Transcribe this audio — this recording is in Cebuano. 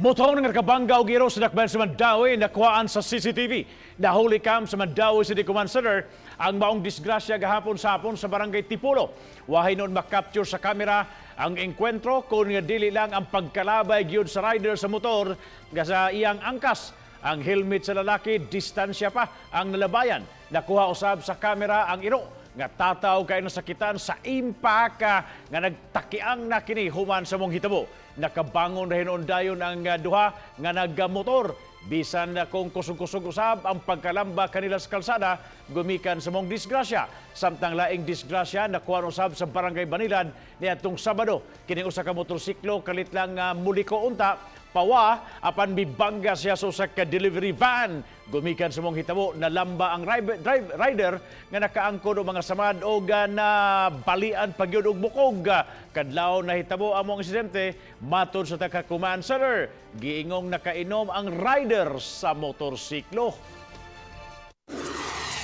Motor nga nakabangga og iro sa dakbayan sa Mandaue nakuhaan sa CCTV. Nahuli cam sa Mandaue City Command Center ang maong disgrasya gahapon sa hapon sa Barangay Tipulo. Wa hinuon makapture sa kamera ang engkwentro kung nga dili lang ang pagkalabay gyud sa rider sa motor nga sa iyang angkas. Ang helmet sa lalaki, distansya pa ang nalabayan. Nakuha usab sa kamera ang iro nga tataw kay nasakitan sa impaka nga nagtakiang na kini human sa mong hitabo. Nakabangon ra hinuon dayon ang duha nga naggamotor. Bisan na kung kusog-kusog usab ang pagkalamba kanila sa kalsada gumikan sa mong disgrasya. Samtang laing disgrasya nakuha usab sa Barangay Banilad niadtong Sabado. Kining usa ka motorsiklo kalit lang muliko unta pawa apan mibangga siya sa usa ka delivery van. Gumikan sa mong hitabo, nalamba ang rider nga nakaangkon og mga samad og na balian pa gyud og bukog. Kadlaw nahitabo ang mong insidente. Matod sa taga command center, giingong nakainom ang rider sa motorsiklo.